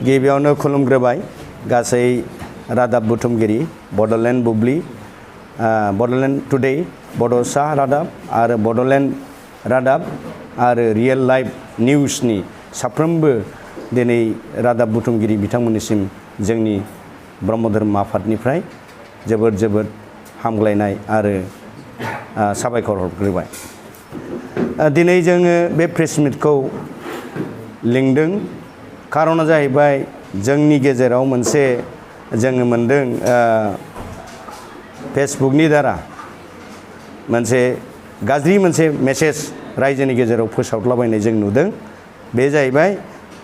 गिबियावनो खुलुमग्रोबाय गासै रादाब बुथुमगिरि बड'लेण्ड बुब्लि बड'लेण्ड टुडे बड'सा रादाब आरो बड'लेण्ड रादाब आरो रियेल लाइफ निउसनि साफ्रोमबो दिनै रादाब बुथुमगिरि बिथांमोननिसिम जोंनि ब्रह्म धर्म आफादनिफ्राय जोबोद हामग्लायनाय आरो साबायखर हरग्रोबाय। दिनै जोङो बे प्रेस मिटखौ लिंदों खारना जाहैबाय जोंनि गेजेराव मोनसे जोङो मोनदों फेसबुकनि दारा मोनसे गाज्रि मोनसे मेसेज रायजोनि गेजेराव फोसावलाबायनाय जों नुदों। बे जाहैबाय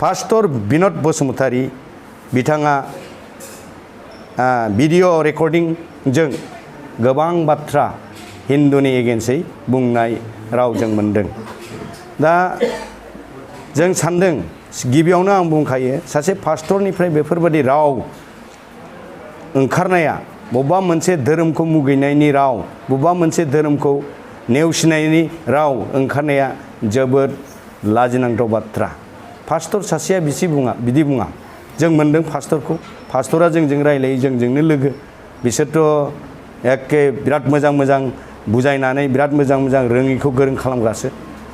पास्टर बिन'द बसुमतारी बिथाङा भिडिअ रेकर्डिंजों गोबां बाथ्रा हिन्दुनि एगेन्स्टै बुंनाय राव जों मोनदों। दा जों सानदों गिबियावनो आं बुंखायो सासे पास्टरनिफ्राय बेफोरबायदि राव ओंखारनाया बबेबा मोनसे धोरोमखौ मुगैनायनि राव बबेबा मोनसे धोरोमखौ नेवसिनायनि राव ओंखारनाया जोबोद लाजिनांथाव बाथ्रा। पास्टर सासेया बिदि बुङा। जों मोनदों पास्टरा जोंजों रायलायो जोंजोंनो लोगो। बिसोरथ' एखे बिराद मोजां बुजायनानै बिराद मोजां रोङिखौ गोरों खालामग्रासो।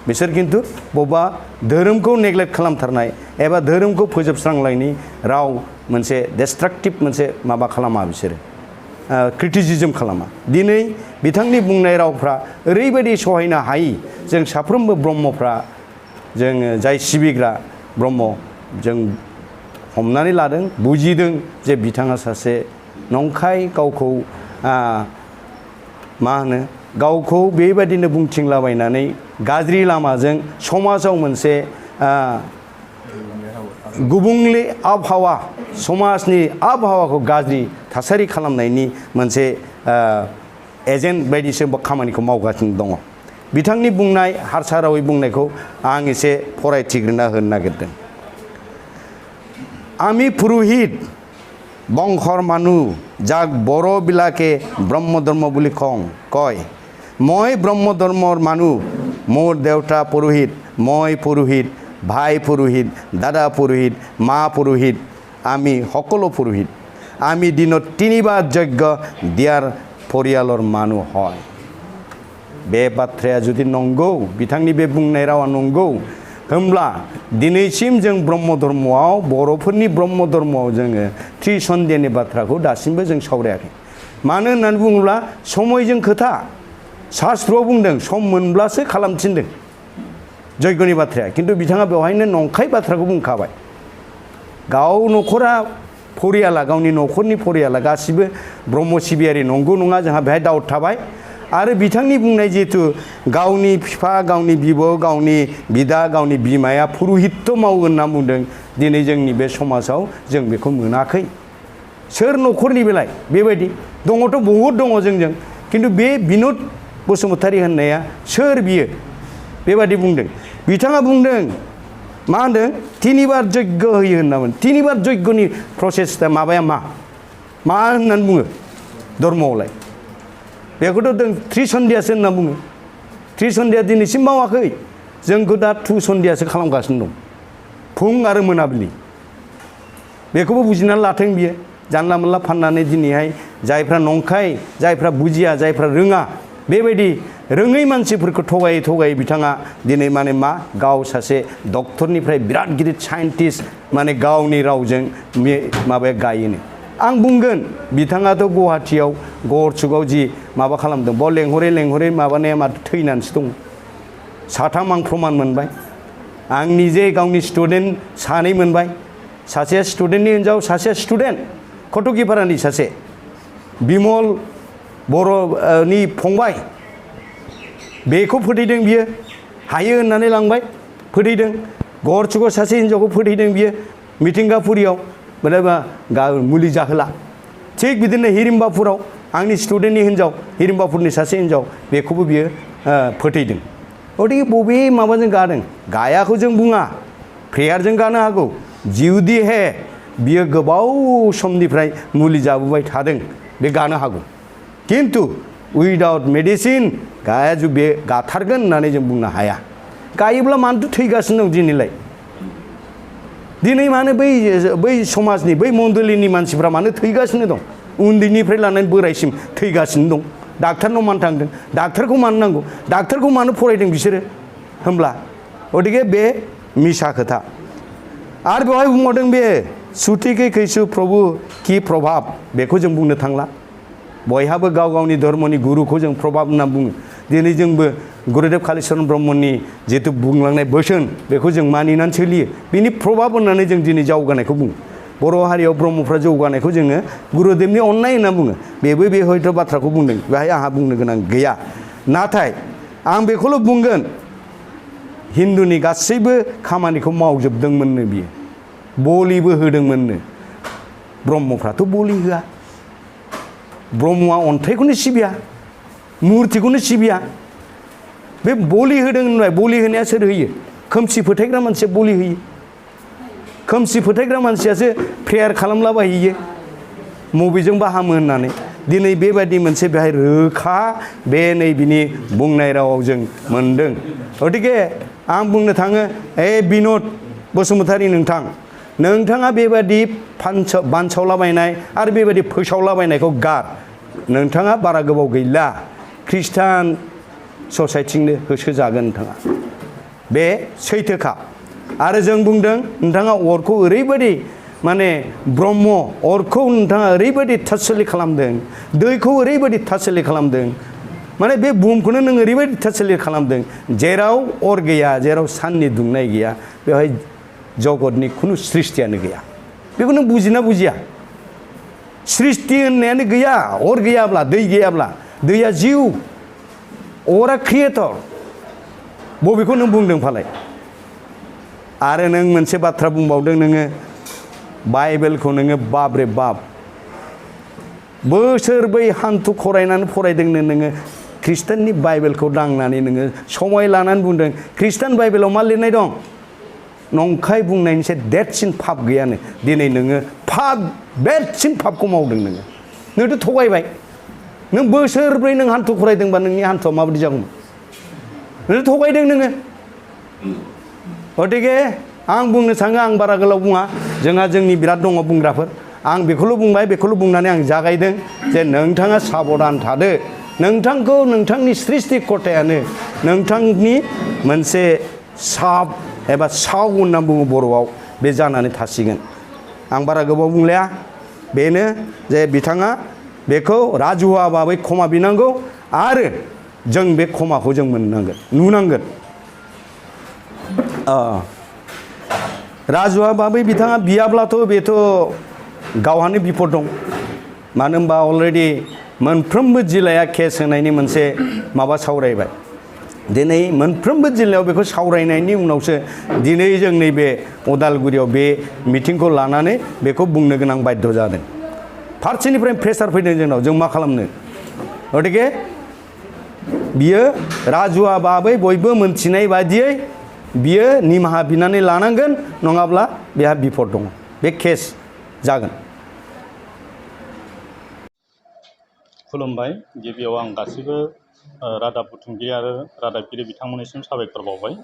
बिसोर खिन्थु बबेबा धोरोमखौ नेग्लेक्ट खालामथारनाय एबा धोरोमखौ फोजोबस्रांलायनि राव मोनसे डिस्ट्राक्टिभ मोनसे माबा खालामा बिसोरो क्रिटिसिजम खालामा। दिनै बिथांनि बुंनाय रावफ्रा ओरैबायदि सहायनो हायि जों साफ्रोमबो ब्रह्मफ्रा जोङो जाय सिबिग्रा ब्रह्म जों हमनानै लादों बुजिदों जे बिथाङा सासे नंखाय गावखौ गावखौ बेबायदिनो बुंथिंलाबायनानै गाज्रि लामाजों समाजाव मोनसे गुबुंले आबहावा समाजनि आबहावाखौ गाज्रि थासारि खालामनायनि मोनसे एजेन्ट बायदिसो खामानिखौ मावगासिनो दङ। बिथांनि बुंनाय हारसा रावै बुंनायखौ आं एसे फरायथिग्रोना होनो नागिरदों। आमी पुरोहित बंशर मानुह जाक बर' বিলাকে ব্ৰহ্ম ধৰ্ম বুলি কয়। মই ব্ৰহ্ম ধৰ্মৰ মানুহ। মোৰ দেউতা পুৰোহিত, মই পুৰোহিত, ভাই পুৰোহিত, দাদা পুৰোহিত, মা পুৰোহিত, আমি সকলো পুৰোহিত। আমি দিনত 3 বাৰ যজ্ঞ দিয়াৰ পৰিয়ালৰ মানুহ হয়। बे बाथ्राया जुदि नंगौ बिथांनि बे बुंनाय रावा नंगौ होमब्ला दिनैसिम जों ब्रह्म धर्मआव बर'फोरनि ब्रह्म धर्मआव जोङो त्रिसन्ध्यानि बाथ्राखौ दासिमबो जों सावरायाखै। मानो होननानै बुङोब्ला समयजों खोथा शास्त्रआव बुंदों सम मोनब्लासो खालामफिनदों जयग'नि बाथ्राया। खिन्थु बिथाङा बेवहायनो नंखाय बाथ्राखौ बुंखाबाय। गाव न'खरा फरियाला गावनि न'खरनि फरियाला गासिबो ब्रह्म सिबियारि नंगौ नङा जोंहा बेहाय दाउट थाबाय। आरो बिथांनि बुंनाय जिहेतु गावनि बिफा गावनि बिबौ गावनि बिदा गावनि बिमाया पुरुहित्य मावो होनना बुंदों। दिनै जोंनि बे समाजाव जों बेखौ मोनाखै। सोर न'खरनि बेलाय बेबायदि दङथ' बहुद दङ जोंजों। खिन्थु बे बिन'द बसुमतारी होननाया सोर बियो बेबायदि बुंदों। बिथाङा बुंदों मा होनदों 3 बार यज्ञ होयो होनना बुंदों। 3 बार यज्ञनि प्रसेसआ माबाया मा होननानै बुङो धर्मआवलाय बेखौथ' जों त्रिसन्ध्यासो होनना बुङो। त्रिसन्ध्या दिनैसिम मावाखै। जोंखौ दा 2 सन्ध्यासो खालामगासिनो दं फुं आरो मोनाबिलि। बेखौबो बुजिनानै लाथों बियो। जानला मोनला फाननानै दिनैहाय जायफ्रा नंखाय जायफ्रा बुजिया जायफ्रा रोङा बेबायदि रोङै मानसिफोरखौ थगायै बिथाङा दिनै गाव सासे डक्टरनिफ्राय बिराद गिदिर साइन्टिस्ट गावनि रावजों माबाया गायोनो। आं बुंगोन बिथाङाथ' गुवाहाटियाव गहरसुगाव जि माबा खालामदों बाव लेंहरै माबानाया माथो थैनानैसो दं। 3 आं प्रमान मोनबाय। आं निजे गावनि स्टुडेन्ट 2 मोनबाय। सासेया स्टुडेन्टनि हिनजाव सासेया स्टुडेन्ट कटकिपारानि सासे बिमल बर'नि फंबाय। बेखौ फोथैदों बियो हायो होननानै लांबाय फोथैदों। गहरसुगाव सासे हिनजावखौ फोथैदों बियो मिथिंगापुरियाव मुलि जाहोला। थिग बिदिनो हिरिम्बापुराव आंनि स्टुडेन्टनि हिनजाव हिरिम्बापुरनि सासे हिनजाव बेखौबो बियो फोथैदों। गथिखे बबे माबाजों गादों गायाखौ जों बुङा प्रेयारजों गानो हागौ। जिउदि हे बियो गोबाव समनिफ्राय मुलि जाबोबाय थादों बे गानो हागौ। खिन्थु उइदाउट मेडिसिन गाया बे गाथारगोन होननानै जों बुंनो हाया। गायोब्ला मानोथो थैगासिनो दं दिनैलाय दिनै मानो बै समाजनि बै मण्डलिनि मानसिफ्रा मानो थैगासिनो दं उन्दैनिफ्राय लानानै बोरायसिम थैगासिनो दं डाक्टारनाव मानो थांदों डाक्टारखौ मानो नांगौ डाक्टारखौ मानो फरायदों बिसोरो होमब्ला गतिके बे मिसा खोथा आरो बेवहाय बुंबावदों बे सुथिके कैसु प्रभु कि प्रभाब बेखौ जों बुंनो थांला बयहाबो गाव गावनि धर्मनि गुरुखौ जों प्रभाब होनना बुङो दिनै जोंबो गुरुदेव कालीचरण ब्रह्मनि जितु बुंलांनाय बोसोन बेखौ जों मानिनानै सोलियो बिनि प्रभाब होननानै जों दिनै जौगानायखौ बुङो बर' हारियाव ब्रह्मफ्रा जौगानायखौ जोङो गुरुदेवनि अननाय होनना बुङो बेबो बे हयथ' बाथ्राखौ बुंदों बेहाय आंहा बुंनो गोनां गैया नाथाय आं बेखौल' बुंगोन हिन्दुनि गासैबो खामानिखौ मावजोबदोंमोननो बियो बलिबो होदोंमोननो ब्रह्मफ्राथ' बलि होआ ब्रह्मआ अन्थाइखौनो सिबिया मुर्तिखौनो सिबिया बे बलि होदों होनबाय बलि होनाया सोर होयो खोमसि फोथायग्रा मानसिया बलि होयो खोमसि फोथायग्रा मानसियासो प्रेयार खालामलाबायहैयो मबेजोंबा हामो होननानै दिनै बेबायदि मोनसे बेहाय रोखा बे नै बिनि बुंनाय रावाव जों मोनदों गतिके आं बुंनो थाङो बिन'द बसुमतारी नोंथाङा बेबायदि बानसावलाबायनाय आरो बेबायदि फोसावलाबायनायखौ गार नोंथाङा बारा गोबाव गैला ख्रिस्टान ससाइटिनो होसोजागोन नोंथाङा बे सैथोखा आरो जों बुंदों नोंथाङा अरखौ ओरैबायदि माने ब्रह्म अरखौ नोंथाङा ओरैबायदि थासलि खालामदों दैखौ ओरैबायदि थासलि खालामदों माने बे बुहुमखौनो नों ओरैबायदि थासलि खालामदों जेराव अर गैया जेराव साननि दुंनाय गैया बेवहाय जगतनि खुनु सृष्टियानो गैया बेखौ नों बुजिना बुजिया सृष्टि होननायानो गैया अर गैयाब्ला दै गैयाब्ला दैया जिउ अरा क्रिएटर बबेखौ नों बुंदों फालाय आरो नों मोनसे बाथ्रा बुंबावदों नोङो बाइबेलखौ नोङो बाब रे बाब बोसोरबै हान्थु खरायनानै फरायदोंनो नोङो ख्रिस्टाननि बाइबेलखौ दांनानै नोङो समाय लानानै बुंदों ख्रिस्टान बाइबेलाव मा लिरनाय दं नंखाय बुंनायनिसै देरसिन पाप गैयानो दिनै नोङो पाप देरसिन पापखौ मावदों नोंथ' थगायबाय नों बोसोरब्रै नों हान्थु खरायदोंबा नोंनि हान्थुआ माबायदि जागौमोन नों थगायदों नोङो गतिके आं बुंनो थाङो आं बारा गोलाव बुङा जोंहा जोंनि बिराद दङ बुंग्राफोर आं बेखौल' बुंबाय बेखौल' बुंनानै आं जागायदों जे नोंथाङा साबधान थादो नोंथांखौ नोंथांनि सृष्टिकर्तायानो नोंथांनि मोनसे साब एबा साव होनना बुङो बर'आव बे जानानै थासिगोन आं बारा गोबाव बुंलाया बेनो जे बिथाङा बेखौ राजुवा बाबै क्षमा बिनांगौ आरो जों बे क्षमाखौ जों मोननांगोन नुनांगोन राजुवा बाबै बिथाङा बियाब्लाथ' बेथ' गावहानो बिपद दं मानो होनबा अलरेडि मोनफ्रोमबो जिल्लाया केस होनायनि मोनसे माबा सावरायबाय दिनै मोनफ्रोमबो जिल्लायाव बेखौ सावरायनायनि उनावसो दिनै जों नैबे उदालगुरियाव बे मिटिंखौ लानानै बेखौ बुंनो गोनां बाध्य जादों फारसेनिफ्राय प्रेसार फैदों जोंनाव जों मा खालामनो गतिके बियो राजुवा बाबै बयबो मोनथिनाय बादियै बियो निमाहा बिनानै लानांगोन नङाब्ला बेहा बिपद दङ बे केस जागोन खुलुमबाय गिबियाव आं गासिबो रादाब बुथुमगिरि आरो रादाबगिरि बिथांमोननिसिम साबायखर बावबाय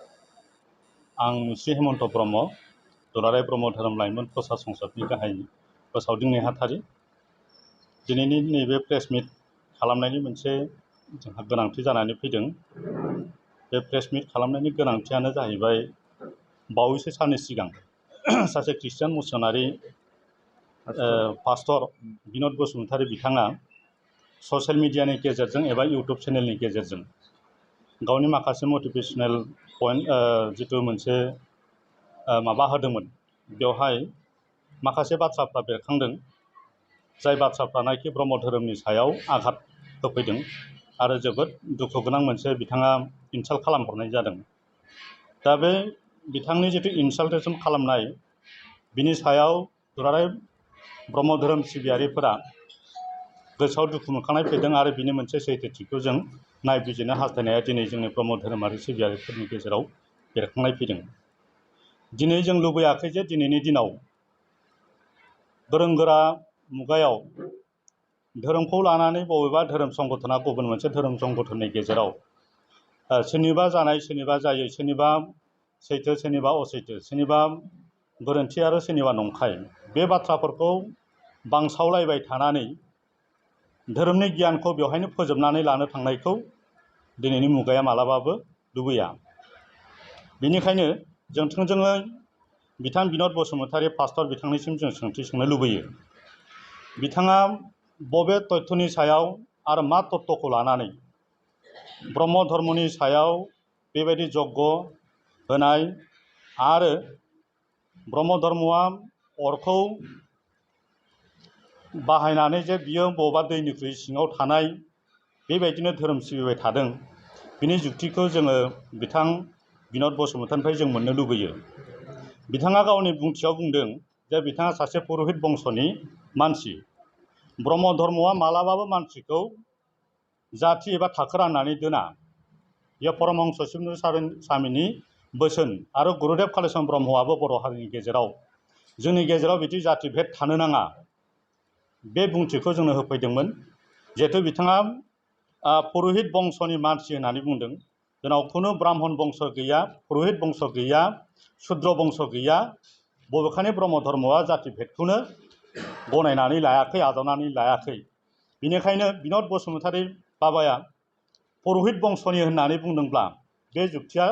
आं मुस्रि हेमन्त ब्रह्म दुलाराय ब्रह्म धोरोम लाइमोन प्रसा संसदनि गाहाय फोसावदिं नेहाथारि दिनैनि नैबे प्रेस मिट खालामनायनि मोनसे जोंहा गोनांथि जानानै फैदों बे प्रेस मिट खालामनायनि गोनांथियानो जाहैबाय बावैसो साननि सिगां सासे ख्रिस्टियान मिसनारि पास्टर बिन'द बसुमतारी बिथाङा ससियेल मिडियानि गेजेरजों एबा इउटुब चेनेलनि गेजेरजों गावनि माखासे मटिभेशनेल पइन्ट जिथु मोनसे माबा होदोंमोन बेवहाय माखासे बाथ्राफ्रा बेरखांदों जाय बाथ्राफ्रानाखि ब्रह्म धोरोमनि सायाव आघात होफैदों आरो जोबोद दुखु गोनां मोनसे बिथाङा इनसाल्ट खालामहरनाय जादों दा बे बिथांनि जिथु इनसाल्टेसन खालामनाय बिनि सायाव दुलाराय ब्रह्म धोरोम सिबियारिफोरा गोसोआव दुखु मोनखांनाय फैदों आरो बिनि मोनसे सैथोथिखौ जों नायबिजिरनो हास्थायनाया दिनै जोंनि ब्रह्म धोरोमारि सिबियारिफोरनि गेजेराव बेरखांनाय फैदों दिनै जों लुबैयाखै जे दिनैनि दिनाव गोरों गोरा मुगायाव धोरोमखौ लानानै बबेबा धोरोम संगठना गुबुन मोनसे धोरोम संगठननि गेजेराव सोरनिबा जानाय सोरनिबा जायै सोरनिबा सैथो सोरनिबा असैथो सोरनिबा गोरोन्थि आरो सोरनिबा नंखाय बे बाथ्राफोरखौ बांसावलायबाय थानानै धोरोमनि गियानखौ बेवहायनो फोजोबनानै लानो थांनायखौ दिनैनि मुगाया मालाबाबो लुबैया। बेनिखायनो जों थोंजोङै बिथां बिन'द बसुमतारी पास्टर बिथांनिसिम जों सोंथि सोंनो लुबैयो। बिथाङा बबे तथ्यनि सायाव आरो मा तत्वखौ लानानै ब्रह्म धर्मनि सायाव बेबायदि जग्य होनाय आरो ब्रह्म धर्मआ अरखौ बाहायनानै जे बियो बबेबा दैनिख्रुइ सिङाव थानाय बेबायदिनो धोरोम सिबिबाय थादों, बिनि जुक्तिखौ जोङो बिथां बिन'द बसुमतारीनिफ्राय जों मोननो लुबैयो। बिथाङा गावनि बुंथियाव बुंदों जे बिथाङा सासे पुरहित बंस'नि मानसि। ब्रह्म धर्मआ मालाबाबो मानसिखौ जाथि एबा थाखो राननानै दोना। बेयो परमहंस शिबनुर स्वामिनि बोसोन आरो गुरुदेब कालिचरन ब्रह्मआबो बर' हारिनि गेजेराव जोंनि गेजेराव बिदि जाथि भेद थानो नाङा बे बुंथिखौ जोंनो होफैदोंमोन। जिहेथु बिथाङा पुरहित बंस'नि मानसि होननानै बुंदों। जोंनाव खुनु ब्राह्मण बंस गैया, पुरहित बंस गैया, शुद्र बंस गैया। बबेखानि ब्रह्म धर्मआ जाथि भेदखौनो गनायनानै लायाखै, आजावनानै लायाखै। बेनिखायनो बिन'द बसुमतारी बाबाया पुरहित बंस'नि होननानै बुंदोंब्ला बे जुक्तिया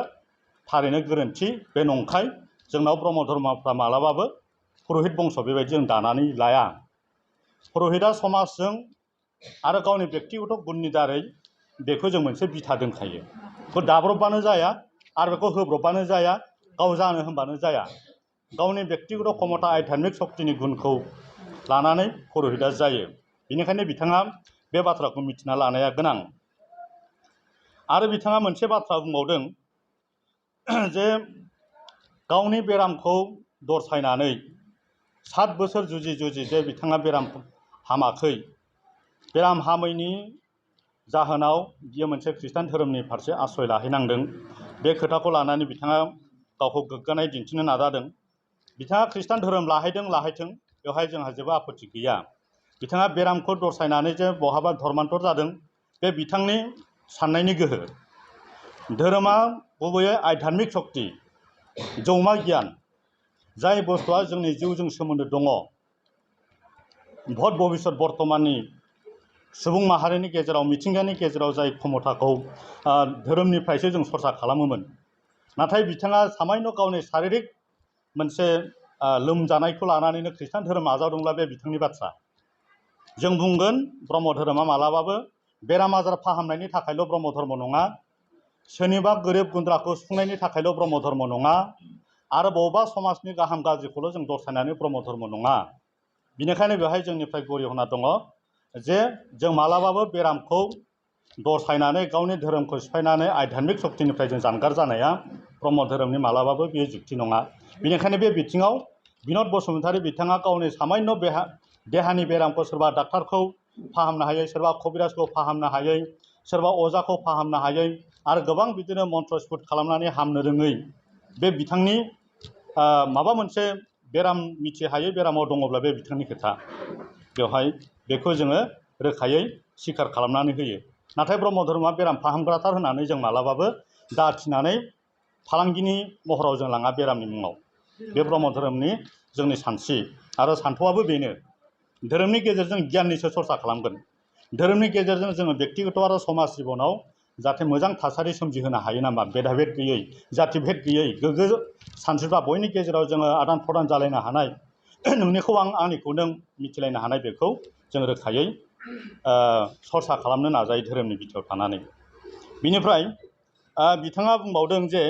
थारैनो गोरोन्थि, बे नंखाय। जोंनाव ब्रह्म धर्मफ्रा मालाबाबो पुरहित बंस बेबायदि जों दानानै लाया। पुरहितआ समाजजों आरो गावनि बेक्तिगत गुननि दारै बेखौ जों मोनसे बिथा दोनखायो। बेखौ दाब्रबबानो जाया आरो बेखौ होब्रबबानो जाया, गाव जानो होनबानो जाया। गावनि बेक्तिगत क्षमता आध्यात्मिक शक्तिनि गुनखौ लानानै पुरहितआ जायो। बेनिखायनो बिथाङा बे बाथ्राखौ मिथिना लानाया गोनां। आरो बिथाङा मोनसे बाथ्रा बुंबावदों जे गावनि बेरामखौ दरसायनानै 7 बोसोर जुजि जुजि जे बिथाङा बेराम हामाखै, बेराम हामैनि जाहोनाव बियो मोनसे खृष्टान धोरोमनि फारसे आश्रय लाहैनांदों। बे खोथाखौ लानानै बिथाङा गावखौ गोग्गानाय दिन्थिनो नाजादों। बिथाङा खृष्टान धोरोम लाहैथों, बेवहाय जोंहा जेबो आपत्ति गैया। बिथाङा बेरामखौ दरसायनानै जे बहाबा धर्मान्तर जादों, बे बिथांनि साननायनि गोहो। धोरोमा गुबैयै आध्यात्मिक शक्ति, जौमा गियान, जाय बुस्थुआ जोंनि जिउजों सोमोन्दो दङ। भट भबिष्यत बर्तमाननि सुबुं माहारिनि गेजेराव, मिथिंगानि गेजेराव जाय क्षमताखौ धोरोमनिफ्रायसो जों सरसा खालामोमोन। नाथाय बिथाङा सामान्य गावनि शारिरिक मोनसे लोमजानायखौ लानानैनो खृष्टान धोरोम आजावदोंब्ला बे बिथांनि बाथ्रा। जों बुंगोन ब्रह्म धोरोमा मालाबाबो बेराम आजार फाहामनायनि थाखायल' ब्रह्म धर्म नङा, सोरनिबा गोरिब गुन्द्राखौ सुफुंनायनि थाखायल' ब्रह्म धर्म नङा, आरो बबेबा समाजनि गाहाम गाज्रिखौल' जों दरसायनानै ब्रह्म धर्म नङा। बेनिखायनो बेवहाय जोंनिफ्राय गरिहना दङ जे जों मालाबाबो बेरामखौ दरसायनानै गावनि धोरोमखौ सिफायनानै आध्यात्मिक शक्तिनिफ्राय जों जानगार जानाया ब्रह्म धोरोमनि मालाबाबो बेयो जुक्ति नङा। बेनिखायनो बे बिथिङाव बिन'द बसुमतारी बिथाङा गावनि सामान्य देहानि बेरामखौ सोरबा डाक्टारखौ फाहामनो हायै, सोरबा कबिराजखौ फाहामनो हायै, सोरबा अजाखौ फाहामनो हायै आरो गोबां बिदिनो मन्त्र स्फुट खालामनानै हामनो रोङै बे बिथांनि माबा मोनसे बेराम मिथिहायै बेरामाव दङब्ला बे बिथांनि खोथा। बेवहाय बेखौ जोङो रोखायै स्वीकार खालामनानै होयो। नाथाय ब्रह्म धर्मआ बेराम फाहामग्राथार होननानै जों मालाबाबो दाथिनानै फालांगिनि महराव जों लाङा बेरामनि मुङाव। बे ब्रह्म धोरोमनि जोंनि सानस्रि आरो सान्थौआबो बेनो। धोरोमनि गेजेरजों गियाननिसो सरसा खालामगोन। धोरोमनि गेजेरजों जोङो बेक्तिगत आरो समाज जिबनाव जाहाथे मोजां थासारि सोमजिहोनो हायो नामा, भेदाभेद गैयै, जाथि भेद गैयै, गोग्गो सानस्रिबा बयनि गेजेराव जोङो आदान प्रदान जालायनो हानाय, नोंनिखौ आंनिखौ नों मिथिलायनो हानाय, बेखौ जों रोखायै सरसा खालामनो नाजायो धोरोमनि बिथायाव थानानै। बिनिफ्राय बिथाङा बुंबावदों जे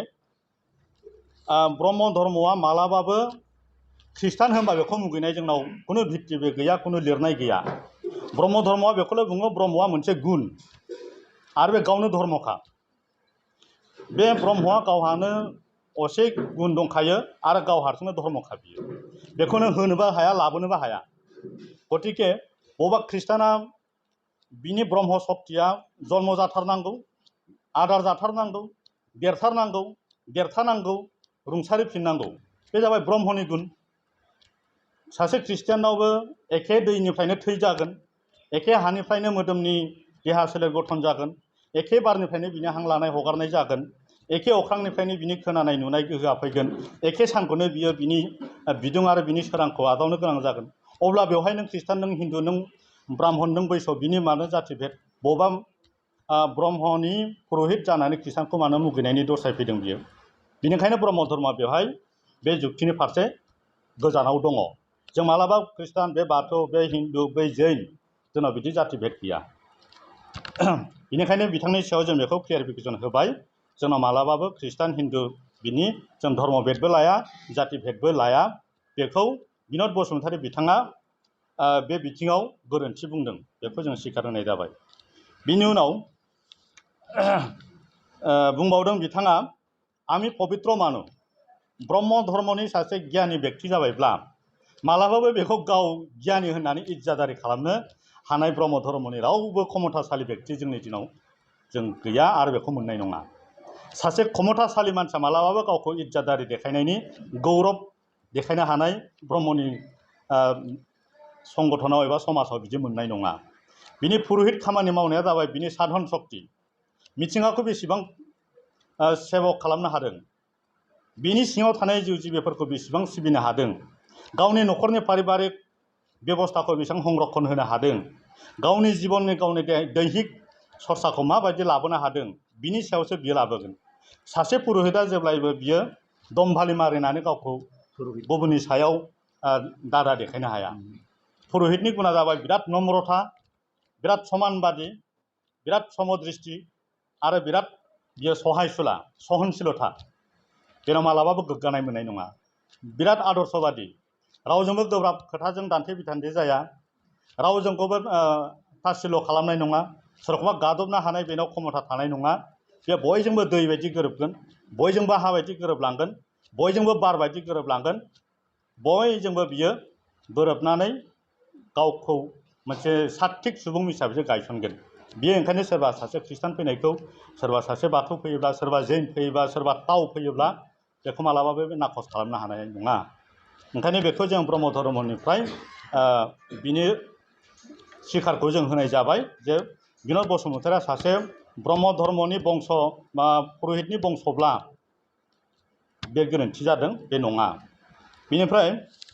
ब्रह्म धर्मआ मालाबाबो खृष्टान होनबा बेखौ मुगैनाय जोंनाव खुनु भित्तिबो गैया, खुनु लिरनाय गैया। ब्रह्म धर्मआ बेखौल' बुङो ब्रह्मआ मोनसे गुन आरो बे गावनो धर्मखा। बे ब्रह्मआ गावहानो असे गुन दंखायो आरो गाव हारसिंनो धर्मखा बियो। बेखौनो होनोबो हाया, लाबोनोबो हाया। गतिके बबेबा खृष्टाना बिनि ब्रह्म सक्तिया जन्म जाथारनांगौ, आदार जाथारनांगौ, देरथारनांगौ, रुंसारिफिननांगौ। बे जाबाय ब्रह्मनि गुन। सासे खृष्टियानावबो एखे दैनिफ्रायनो थै जागोन, एखे हानिफ्रायनो मोदोमनि देहा सोलेर गठन जागोन, एखे बारनिफ्रायनो बिनि हां लानाय हगारनाय जागोन। एखे अख्रांनिफ्रायनो बिनि खोनानाय नुनाय गोहोआ फैगोन एखे सानखौनो बियो बिनि बिदुं आरो बिनि सोरांखौ आजावनो गोनां जागोन अब्ला बेवहाय नों ख्रिस्टान नों हिन्दु नों ब्राह्मण नों बैष्णव बिनि मानो जाथि भेद बबेबा ब्रह्मनि पुरहित जानानै ख्रिस्टानखौ मानो मुगैनायनि दर्शायफैदों बियो बेनिखायनो ब्रह्म धर्मआ बेवहाय बे जुक्तिनि फारसे गोजानाव दङ जों मालाबा ख्रिस्टान बे बाथौ बे हिन्दु बै जैन जोंनाव बिदि जाथि भेद गैया बेनिखायनो बिथांनि सायाव जों बेखौ क्लियारिफिकेसन होबाय जोंनाव मालाबाबो ख्रिस्टान हिन्दु बिनि जों धर्म भेदबो लाया जाथि भेदबो लाया बेखौ बिनद बसुमतारी बिथाङा बे बिथिङाव गोरोन्थि बुंदों बेखौ जों स्वीकार होनाय जाबाय बिनि उनाव बुंबावदों बिथाङा आमी पवित्र मानु ब्रह्म धर्मनि सासे गियानि व्यक्ति जाबायब्ला मालाबाबो बेखौ गाव गियानि होननानै इज्जादारि खालामनो हानाय ब्रह्म धर्मनि रावबो क्षमताशालि व्यक्ति जोंनि दिनाव जों गैया आरो बेखौ मोननाय नङा सासे क्षमताशालि मानसिया मालाबाबो गावखौ इज्जादारि देखायनायनि गौरब देखायनो हानाय ब्रह्मनि संगठनाव एबा समाजाव बिदि मोननाय नङा बिनि पुरहित खामानि मावनाया जाबाय बिनि साधन शक्ति मिथिंगाखौ बेसेबां सेबक खालामनो हादों बिनि सिङाव थानाय जिउ जिबिफोरखौ बेसेबां सिबिनो हादों गावनि न'खरनि पारिबारिक बेबस्थाखौ बेसेबां संरक्षण होनो हादों गावनि जिबननि गावनि दैहिक सरसाखौ माबायदि लाबोनो हादों बिनि सायावसो बियो लाबोगोन सासे पुरहितआ जेब्लायबो बियो दमभालि मारिनानै गावखौ गुबुननि सायाव दादा देखायनो हाया पुरहितनि गुना जाबाय बिराद नम्रता बिराद समानबादि बिराद समदृष्टि आरो बिराद बियो सहायसुला सहनशीलता बेनाव मालाबाबो गोग्गानाय मोननाय नङा बिराद आदर्शबादि रावजोंबो गोब्राब खोथाजों दान्थे बिदान्थे जाया रावजोंखौबो थासिल' खालामनाय नङा सोरखौबा गादबनो हानाय बेनाव क्षमता थानाय नङा बे बयजोंबो दै बायदि गोरोबगोन बयजोंबो हा बायदि गोरोबलांगोन बयजोंबो बार बायदि गोरोबलांगोन बयजोंबो बियो गोरोबनानै गावखौ मोनसे सात्विक सुबुं हिसाबैसो गायसनगोन बियो ओंखायनो सोरबा सासे ख्रिस्टान फैनायखौ सोरबा सासे बाथौ फैयोब्ला सोरबा जैन फैयोब्ला सोरबा ताव फैयोब्ला बेखौ मालाबाबो बे नाखस खालामनो हानाय नङा ओंखायनो बेखौ जों ब्रह्म धर्मनिफ्राय बिनि सिखारखौ जों होनाय जाबाय जे बिनद बसुमतारीया सासे ब्रह्म धर्मनि बंश बा पुरहितनि बंशब्ला बे गोरोन्थि जादों बे नङा बेनिफ्राय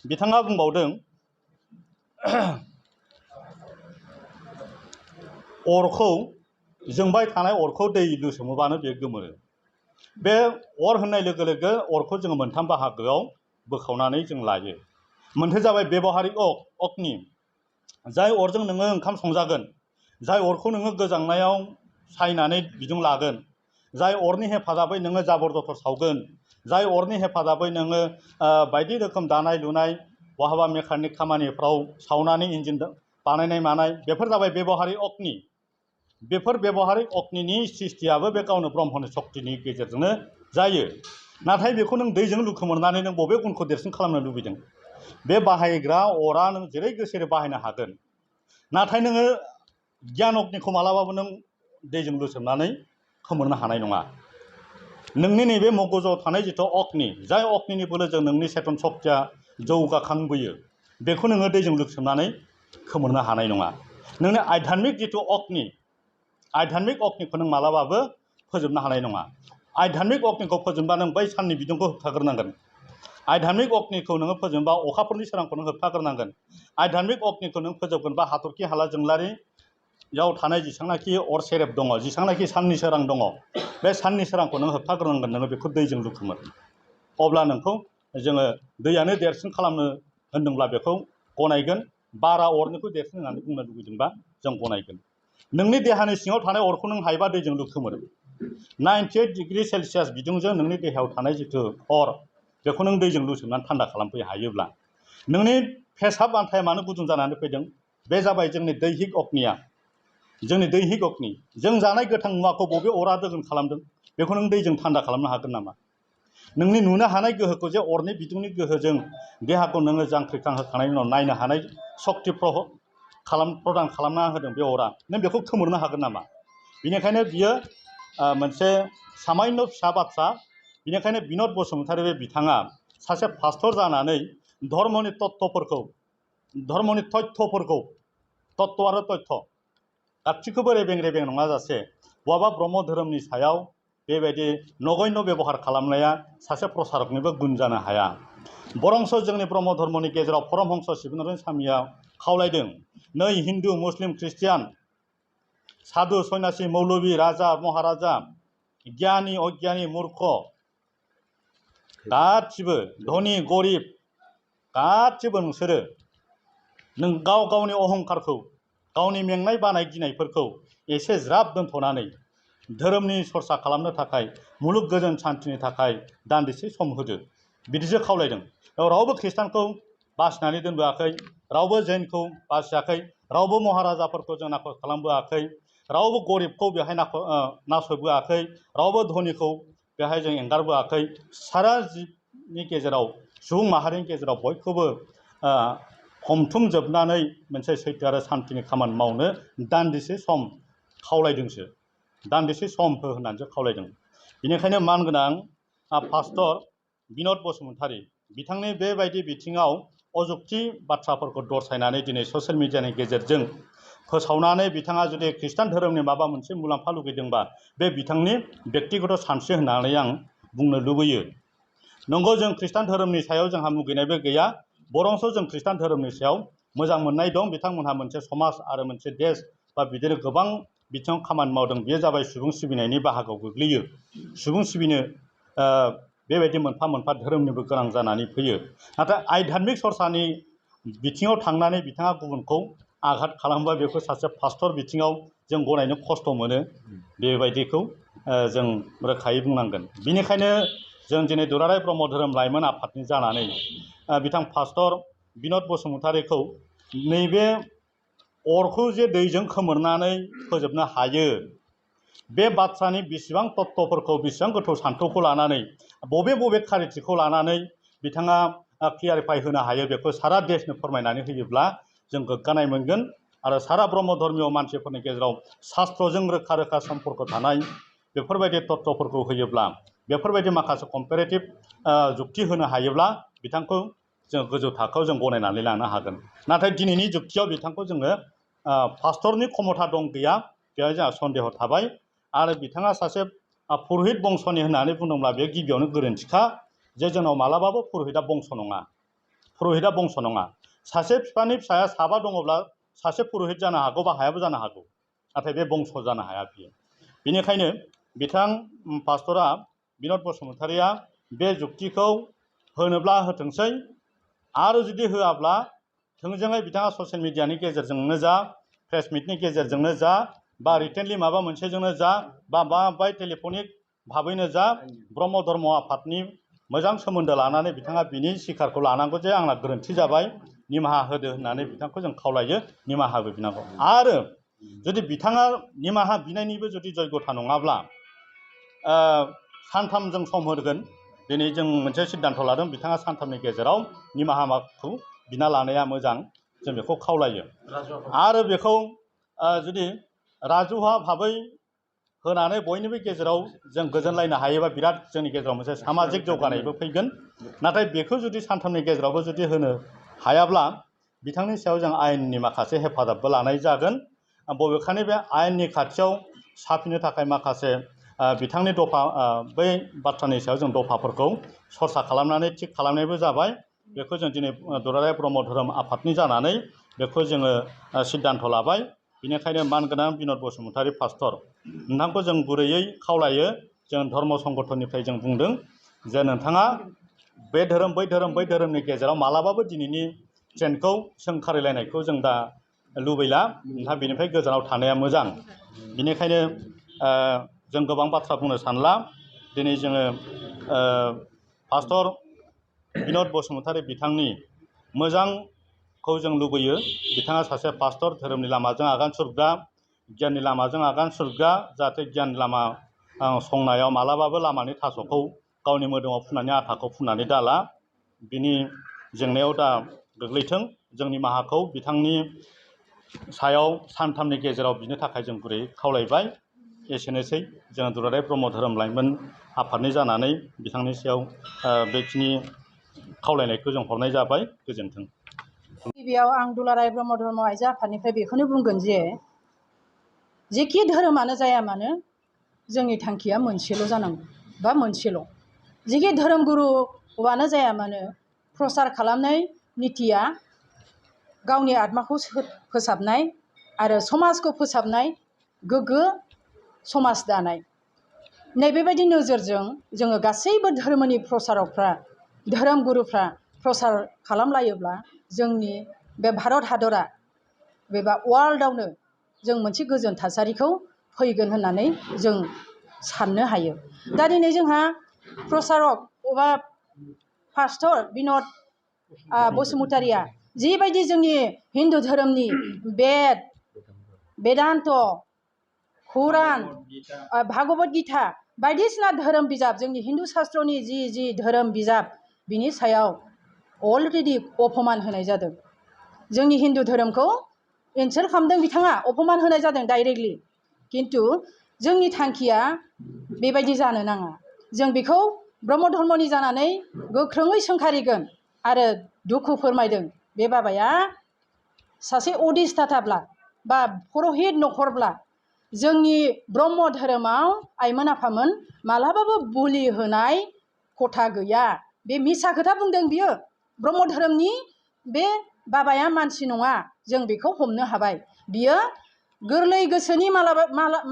बिथाङा बुंबावदों अरखौ जोंबाय थानाय अरखौ दै लुसोमोबानो बे गोमोरो बे अर होननाय लोगो लोगो अरखौ जोङो मोनथाम बाहागोआव बोखावनानै जों लायो मोनसे जाबाय बेबहारिक अग्नि जाय अरजों नोङो ओंखाम संजागोन जाय अरखौ नोङो गोजांनायाव सायनानै बिदुं लागोन जाय अरनि हेफाजाबै नोङो जाबर जथर सावगोन जाय अरनि हेफाजाबै नोङो बायदि रोखोम दानाय लुनाय बहाबा मेकानिक खामानिफ्राव सावनानै इन्जिन बानायनाय मानाय बेफोर जाबाय बेबहारिक अग्नि बेफोर बेबहारिक अग्निनि सृष्टियाबो बे गावनो ब्रह्मनि शक्तिनि गेजेरजोंनो जायो नाथाय बेखौ नों दैजों लुखोमोरनानै नों बबे गुनखौ देरसिन खालामनो लुबैदों बे बाहायग्रा अरा नों जेरै गोसो बाहायनो हागोन नाथाय नोङो गियान अग्निखौ मालाबाबो नों दैजों लुसोमनानै खोमोरनो हानाय नङा नोंनि नैबे मगजुआव थानाय जिथु अग्नि जाय अग्निनि बोलोजों नोंनि सेतन शक्तिया जौगाखांबोयो बेखौ नोङो दैजों लुसोमनानै खोमोरनो हानाय नङा नोंनि आध्यात्मिक जिथु अग्नि आध्यात्मिक अग्निखौ नों मालाबाबो फोजोबनो हानाय नङा आध्यात्मिक अग्निखौ फोजोबबा नों बै साननि बिदुंखौ होबथाग्रोनांगोन आध्यात्मिक अग्निखौ नोङो फोजोबबा अखाफोरनि सोरांखौ नों होबथाग्रोनांगोन आध्यात्मिक अग्निखौ नों फोजोबगोनबा हाथरखि हाला जोंलारियाव थानाय जेसेबांनाखि अर सेरेब दङ जेसेबांनाखि साननि सोरां दङ बे साननि सोरांखौ नों होबथाग्रोनांगोन नोङो बेखौ दैजों लुखोमोर अब्ला नोंखौ जोङो दैयानो देरसिन खालामनो होनदोंब्ला बेखौ गनायगोन बारा अरनिखौ देरसिन होननानै बुंनो लुबैदोंबा जों गनायगोन नोंनि देहानि सिङाव थानाय अरखौ नों हायोबा दैजों लुखोमोर 98 डिग्री सेलसियास बिदुंजों नोंनि देहायाव थानाय जिथु अर बेखौ नों दैजों लुसोमनानै थान्दा खालामफैनो हायोब्ला नोंनि फेसाब आन्थाया मानो गुदुं जानानै फैदों बे जाबाय जोंनि दैहिक अग्निया जोंनि दैहिक अग्नि जों जानाय गोथां मुवाखौ बबे अरा दोगोन खालामदों बेखौ नों दैजों थान्दा खालामनो हागोन नामा नोंनि नुनो हानाय गोहोखौ जे अरनि बिदुंनि गोहोजों देहाखौ नोङो जांख्रिखां होखांनायनि उनाव नायनो हानाय सक्ति प्रदान खालामना होदों बे अरा नों बेखौ खोमोरनो हागोन नामा बेनिखायनो बियो मोनसे सामान्य फिसा बाथ्रा बेनिखायनो बिनद बसुमतारी बे बिथाङा सासे पास्टर जानानै धर्मनि तत्त्वफोरखौ तत्त्व आरो तथ्य गासैखौबो रेबें रेबें नङाजासे बहाबा ब्रह्म धोरोमनि सायाव बेबायदि नगण्य बेबहार खालामनाया सासे प्रसारकनिबो गुन जानो हाया। बरंस जोंनि ब्रह्म धर्मनि गेजेराव परमहंस शिबनारायण स्वामीया खावलायदों, नै हिन्दु मुस्लिम ख्रिस्टियान साधु सन्यासि मौलवी राजा महाराजा गियानि अगियानि मूर्ख गासिबो धनी गरिब गासिबो नोंसोरो नों गाव गावनि अहंकारखौ गावनि मेंनाय बानाय गिनायफोरखौ एसे ज्राब दोनथ'नानै धोरोमनि सरसा खालामनो थाखाय मुलुग गोजोन सान्थिनि थाखाय दान्दिसे सम होदो बिदिसो खावलायदों। रावबो ख्रिस्टानखौ बासिनानै दोनबोआखै, रावबो जैनखौ बासियाखै, रावबो महाराजाफोरखौ जों नाखस खालामबोआखै, रावबो गरिबखौ बेहाय नासयबोआखै, रावबो धनिखौ बेहाय जों एंगारबोआखै। सारा जिबनि गेजेराव सुबुं माहारिनि गेजेराव बयखौबो हमथुमजोबनानै मोनसे सैथो आरो सान्थिनि खामानि मावनो दान्दिसे सम खावलायदोंसो, दान्दिसे सम हो होननानैसो खावलायदों। बेनिखायनो मानगोनां पास्टर बिनद बसुमतारी बिथांनि बेबायदि बिथिङाव अजुक्ति बाथ्राफोरखौ दर्शायनानै दिनै ससियेल मिडियानि गेजेरजों फोसावनानै बिथाङा जुदि खृष्टान धोरोमनि माबा मोनसे मुलाम्फा लुगैदोंबा बे बिथांनि बेक्तिगत सानस्रि होननानै आं बुंनो लुबैयो। नंगौ, जों खृष्टान धोरोमनि सायाव जोंहा मुगैनायबो गैया, बरंस जों खृष्टान धोरोमनि सायाव मोजां मोननाय दं। बिथांमोनहा मोनसे समाज आरो मोनसे देश बा बिदिनो गोबां बिथिङाव खामानि मावदों। बेयो जाबाय सुबुं सिबिनायनि बाहागोआव गोग्लैयो। सुबुं सिबिनो बेबायदि मोनफा मोनफा धोरोमनिबो गोनां जानानै फैयो। नाथाय आध्यात्मिक सरसानि बिथिङाव थांनानै बिथाङा गुबुनखौ आघात खालामोबा बेखौ सासे पास्टर बिथिङाव जों गनायनो खस्थ' मोनो। बेबायदिखौ जों रोखायै बुंनांगोन। बेनिखायनो जों दिनै दुलाराय ब्रह्म धोरोम लाइमोन आफादनि जानानै बिथां पास्टर बिनद बसुमतारीखौ नैबे अरखौ जे दैजों खोमोरनानै फोजोबनो हायो, बे बाथ्रानि बेसेबां तत्त्वफोरखौ बेसेबां गोथौ सान्थौखौ लानानै बबे बबे खारिथिखौ लानानै बिथाङा क्लियारिफाइ होनो हायो, बेखौ सारा देशनो फोरमायनानै होयोब्ला जों गोग्गानाय मोनगोन। आरो सारा ब्रह्म धर्मीय मानसिफोरनि गेजेराव शास्त्रजों रोखा रोखा सम्पर्क थानाय बेफोरबायदि तत्त्वफोरखौ होयोब्ला, बेफोरबायदि माखासे कम्पेरेटिभ जुक्ति होनो हायोब्ला बिथांखौ जों गोजौ थाखोआव जों गनायनानै लानो हागोन। नाथाय दिनैनि जुक्तियाव बिथांखौ जोङो पास्टरनि क्षमता दं गैया बेहाय जोंहा सन्देह थाबाय। आरो बिथाङा सासे पुरहित बंस'नि होननानै बुङोब्ला बे गिबियावनो गोरोन्थिखा, जे जोंनाव मालाबाबो पुरहिता बंस' नङा, पुरहिता बंस' नङा। सासे बिफानि फिसाया साबा दङब्ला सासे पुरहित जानो हागौ बा हायाबो जानो हागौ, नाथाय बे बंस' जानो हाया बियो। बेनिखायनो बिथां पास्टरा बिनद बसुमतारीया बे जुक्तिखौ होनोब्ला होथोंसै, आरो जुदि होआब्ला थोंजोङै बिथाङा ससियेल मिडियानि गेजेरजोंनो जा, प्रेस मिटनि गेजेरजोंनो जा, बा रिटेनलि माबा मोनसेजोंनो जा, बा टेलिफनिक भाबैनो जा, ब्रह्म धर्म आफादनि मोजां सोमोन्दो लानानै बिथाङा बिनि सिखारखौ लानांगौ जे आंना गोरोन्थि जाबाय, निमाहा होदो होननानै बिथांखौ जों खावलायो, निमाहाबो बिनांगौ। आरो जुदि बिथाङा निमाहा बिनायनिबो जुदि जयगथा नङाब्ला सानथाम जों सम होगोन। दिनै जों मोनसे सिद्धान्त लादों, बिथाङा सानथामनि गेजेराव निमाहाखौ बिना लानाया मोजां, जों बेखौ खावलायो। आरो बेखौ जुदि राजुहा भाबै होनानै बयनिबो गेजेराव जों गोजोनलायनो हायोबा बिराद जोंनि गेजेराव मोनसे सामाजिक जौगानायबो फैगोन। नाथाय बेखौ जुदि सानथामनि गेजेरावबो जुदि होनो हायाब्ला बिथांनि सायाव जों आयेननि माखासे हेफाजाबबो लानाय जागोन। बबेखानि बे आयेननि खाथियाव साफिनो थाखाय माखासे बिथांनि दफा बै बाथ्रानि सायाव जों दफाफोरखौ सरसा खालामनानै थिग खालामनायबो जाबाय। बेखौ जों दिनै दुलाराय ब्रह्म धोरोम आफादनि जानानै बेखौ जोङो सिद्धान्त लाबाय। बेनिखायनो मानगोनां बिनद बसुमतारी पास्टर, नोंथांखौ जों गुरैयै खावलायो, जों धर्म संगठननिफ्राय जों बुंदों जे नोंथाङा बे धोरोम बै धोरोम बै धोरोमनि गेजेराव मालाबाबो दिनैनि ट्रेन्डखौ सोंखारिलायनायखौ जों दा लुबैला। नोंथाङा बेनिफ्राय गोजानाव थानाया मोजां। बेनिखायनो जों गोबां बाथ्रा बुंनो सानला। दिनै जोङो पास्टर बिनद बसुमतारी बिथांनि मोजांखौ जों लुबैयो। बिथाङा सासे पास्टर, धोरोमनि लामाजों आगान सुरग्रा, गियाननि लामाजों आगान सुरग्रा, जाहाथे गियाननि लामा संनायाव मालाबाबो लामानि थास'खौ गावनि मोदोमाव फुननानै आथाखौ फुननानै दाला, बिनि जेंनायाव दा गोग्लैथों। जोंनि निमाहाखौ बिथांनि सायाव सानथामनि गेजेराव बिनो थाखाय जों गुरै खावलायबाय। एसेनोसै, जों दुलाराय ब्रह्म धोरोम लाइमोन आफादनि जानानै बिथांनि सायाव बेखिनि खावलायनायखौ जों हरनाय जाबाय। गोजोन्थों। गिबियाव आं दुलाराय ब्रह्म धर्म आइजो आफादनिफ्राय बेखौनो बुंगोन जे जेखि धोरोमानो जाया मानो जोंनि थांखिया मोनसेल' जानांगौ बा मोनसेल'। जिखि धोरोमगुरुआनो जाया मानो प्रसार खालामनाय नितिया गावनि आत्माखौ फोसाबनाय आरो समाजखौ फोसाबनाय, गोग्गो समाज दानाय। नैबेबायदि नोजोरजों जोङो गासैबो धर्मनि प्रसारकफ्रा, धोरोमगुरुफ्रा प्रसार खालामलायोब्ला जोंनि बे भारत हादरा बेबा वार्ल्डआवनो जों मोनसे गोजोन थासारिखौ फैगोन होननानै जों साननो हायो। दा दिनै जोंहा प्रसारक एबा पास्टर बिन'द बसुमतारिया जिबायदि जोंनि हिन्दु धोरोमनि बेदान्त, कुरान, भागवत गीता बायदिसिना धोरोम बिजाब, जोंनि हिन्दु शास्त्रनि जि धोरोम बिजाब, बिनि सायाव अलरेडि अपमान होनाय जादों। जोंनि हिन्दु धोरोमखौ इनसाल्ट खालामदों बिथाङा, अपमान होनाय जादों डाइरेक्टलि। खिन्थु जोंनि थांखिया बेबायदि जानो नाङा। जों बेखौ ब्रह्म धर्मनि जानानै गोख्रोङै सोंखारिगोन आरो दुखु फोरमायदों। बे बाबाया सासे अधिष्ठाताब्ला बा पुरहित न'खरब्ला जोंनि ब्रह्म धोरोमाव आइमोन आफामोन मालाबाबो बुलि होनाय खथा गैया। बे मिसा खोथा बुंदों बियो। ब्रह्म धोरोमनि बे बाबाया मानसि नङा, जों बेखौ हमनो हाबाय। बियो गोरलै गोसोनि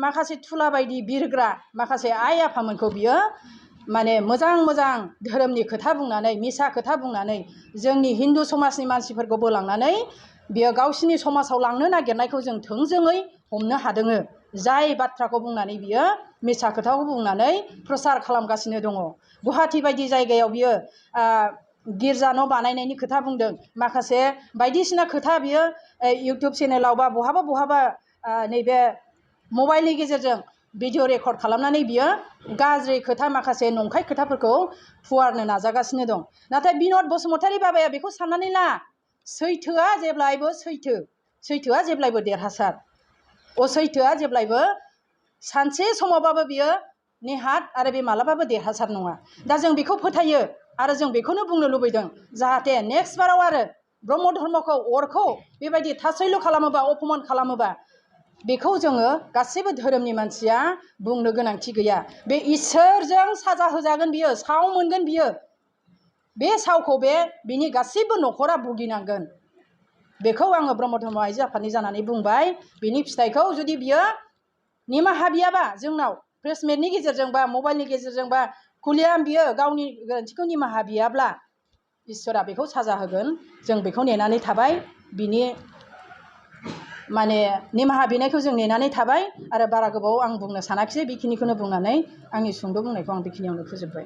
माखासे थुला बायदि बिरग्रा माखासे आइ आफामोनखौ बियो माने मोजां धोरोमनि खोथा बुंनानै, मिसा खोथा बुंनानै जोंनि हिन्दु समाजनि मानसिफोरखौ बोलांनानै बियो गावसिनि समाजाव लांनो नागिरनायखौ जों थोंजोङै हमनो हादों। जाय बाथ्राखौ बुंनानै बियो मिसा खोथाखौ बुंनानै प्रसार खालामगासिनो दङ। गुवाहाटि बायदि जायगायाव बियो गिर्जा न' बानायनायनि खोथा बुंदों। माखासे बायदिसिना खोथा बियो इउटुब चेनेलाव बा बहाबा नैबे मबाइलनि गेजेरजों भिडिअ रेकर्ड खालामनानै बियो गाज्रि खोथा, माखासे नंखाय खोथाफोरखौ फुवारनो नाजागासिनो दं। नाथाय बिन'द बसुमतारी बाबाया बेखौ साननानै ला, सैथोआ जेब्लायबो सैथोआ जेब्लायबो देरहासार, असैथोआ जेब्लायबो सानसे समावबाबो बियो नेहाथ आरो बे मालाबाबो देरहासार नङा। दा जों बेखौ फोथायो आरो जों बेखौनो बुंनो लुबैदों, जाहाथे नेक्स्ट बाराव आरो ब्रह्म धर्मखौ अरखौ बेबायदि थासैल' खालामोबा, अपमान खालामोबा, बेखौ जोङो गासैबो धोरोमनि मानसिया बुंनो गोनांथि गैया। बे इसोरजों साजा होजागोन, बियो साव मोनगोन। बियो बे सावखौ बिनि गासैबो न'खरा भुगिनांगोन। बेखौ आङो ब्रह्म धर्म आइजो आफादनि जानानै बुंबाय। बिनि फिथाइखौ जुदि बियो निमाहा बियाबा, जोंनाव प्रेसमेटनि गेजेरजों बा मबाइलनि गेजेरजों बा खुलियाम बियो गावनि गोरोन्थिखौ निमाहा बियाब्ला इसोरा बेखौ साजा होगोन। जों बेखौ नेनानै थाबाय। बिनि माने निमाहा बिनायखौ जों नेनानै थाबाय आरो बारा गोबाव आं बुंनो सानाखिसै। बेखिनिखौनो बुंनानै आंनि सुंद' बुंनायखौ आं बेखिनियावनो फोजोबबाय।